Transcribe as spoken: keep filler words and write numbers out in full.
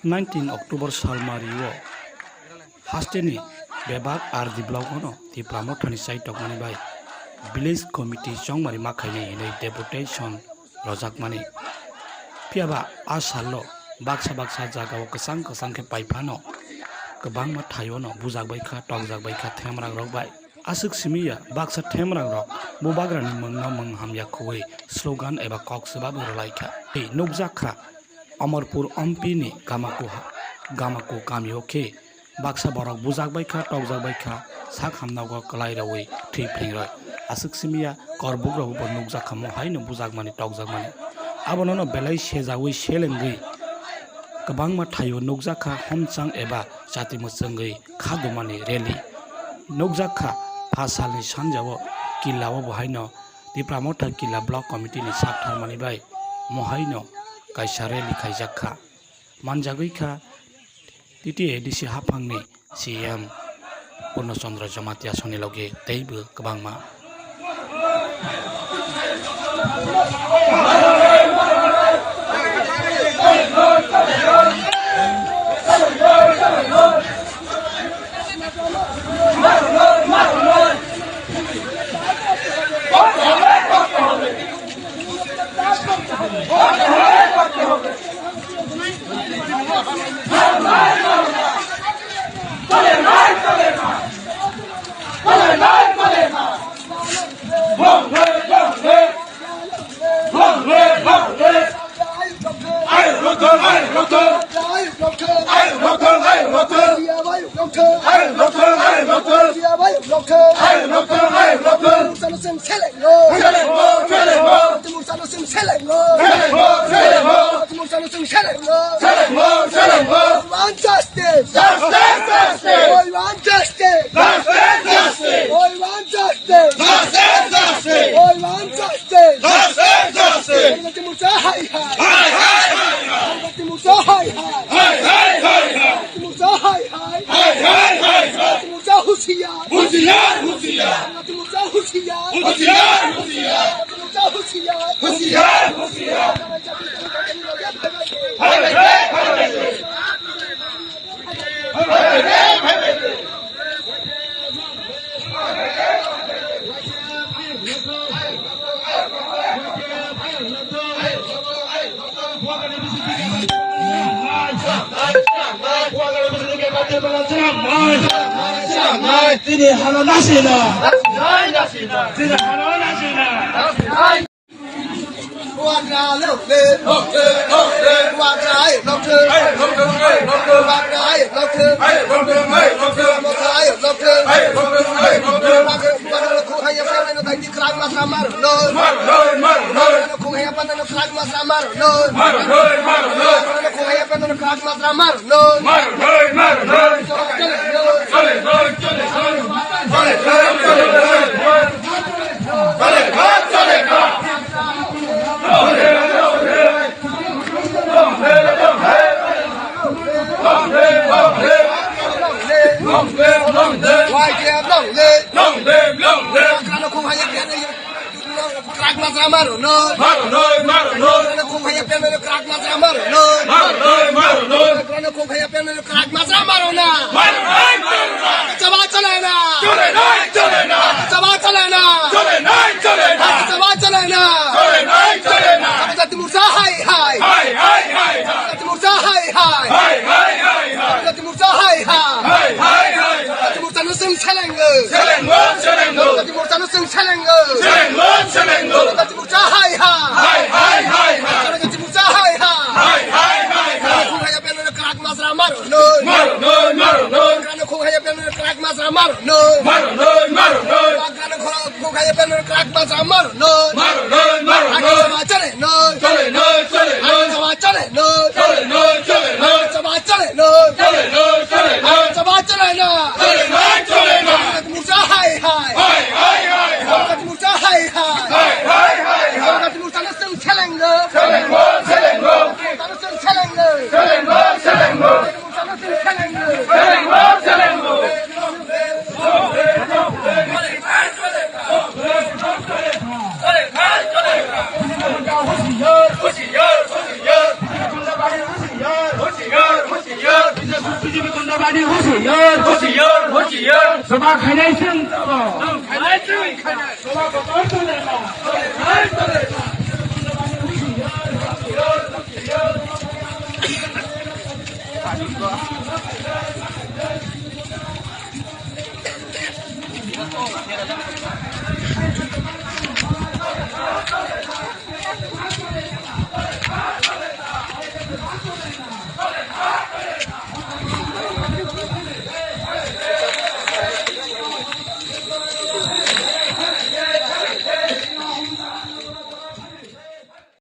Nineteen October salmario hasteni bebak R D block-ono Tipra Mothani chaitokmani bai village committee chongmari ma khainai hinwi deputation rojakmani. Phiyaba a salo baksa baksa jagao kwchang kwchang khe paiphano kwbangma thaiono bujak bai kha, tokjak bai kha themrang rok bai. Aswk simi ya, baksa themrang rok bubagrani mwngno mwng hamya khuwi slogan eba kok swbabwi rwlai kha. Tei nukjak kha Amarpur Ompi ni Gamaku ha-, Gamaku kamio khe baksa borok bujak bai kha, tokjak bai kha, sak hamnago kwlai rwui thwi phengroi. Aswk simi ya, korbuk rok bo nukjak kha mo haino bujakmani, tokjakmani. Abonono belai sejaui selengwi kwbangma thaio nukjak kha homchang eba chati mwchwngwi khadumani rally. Nukjak kha pha salni sanjao killa o bo haino Tipra Motha Killa Block Committee ni sak tharmani bai mo haino kaisa rally khaijak kha. Manjagwi kha T T A D C haphangni C M Purno Chandra Jamatia soni logi teibo kwbangma. We want justice. Justice, justice. We want justice. Justice, justice. We want justice. We want justice. Justice, justice. We want justice. Justice, justice. Janajati Morcha hai hai. Hai hai hai hai. Janajati Morcha hai hai. Hai hai hai hai. Janajati Morcha hai hai. Hai hai hai hai. Janajati Morcha hushiyar. Hushiyar, hushiyar. Janajati Morcha hushiyar. Hushiyar, hushiyar. Janajati Morcha hushiyar. Hushiyar, hushiyar. Tini hano nasina. Tini hano nasina. Krak majra maro no. Maro no, maro no. Krak majra maro no. Maro no, maro no. Krak majra maro na. Maro no, maro no. Chaba chale na. Chole nai, chole na. Chaba chale na. Chole nai, chole na. Chaba chale na. Chole nai, chole na. Janajati Morcha hai hai. Hai hai hai hai. Janajati Morcha hai hai. Hai hai hai hai. Janajati Morcha hai hai. Hai hai hai hai. Janajati Morcha no chwng selengo. Selengo, selengo. Janajati Morcha no chwng selengo. Selengo, selengo. Janajati Morcha hai hai. Hai hai hai hai. Janajati Morcha hai hai. Hai hai hai hai. Khunghaya peno krak majra maro no. Maro no, maro no. Khunghaya peno krak majra maro no. Maro no, maro no. Khunghaya peno krak majra maro no. Maro no, maro no. Chaba chale no. Chole no, chole no. Chaba chale no. Chole no, chole no. Chaba chale no. Chole no, chole no. Chaba chale no. Chole no, chole no. Janajati Morcha hai hai. Hai hai hai hai. Janajati Morcha hai hai. Hai hai hai hai. Janajati Morcha no chwng selengo. Selengo, selengo. Janajati Morcha no chwng selengo. Selengo, selengo. Janajati Morcha no chwng selengo. Selengo, selengo. Hushiyar, hushiyar, hushiyar. Hoshiyar, hoshiyar, hoshiyar. Sabha khainai chwng tabok. Khainai chwng, khainai. Sabha kotor chole ba.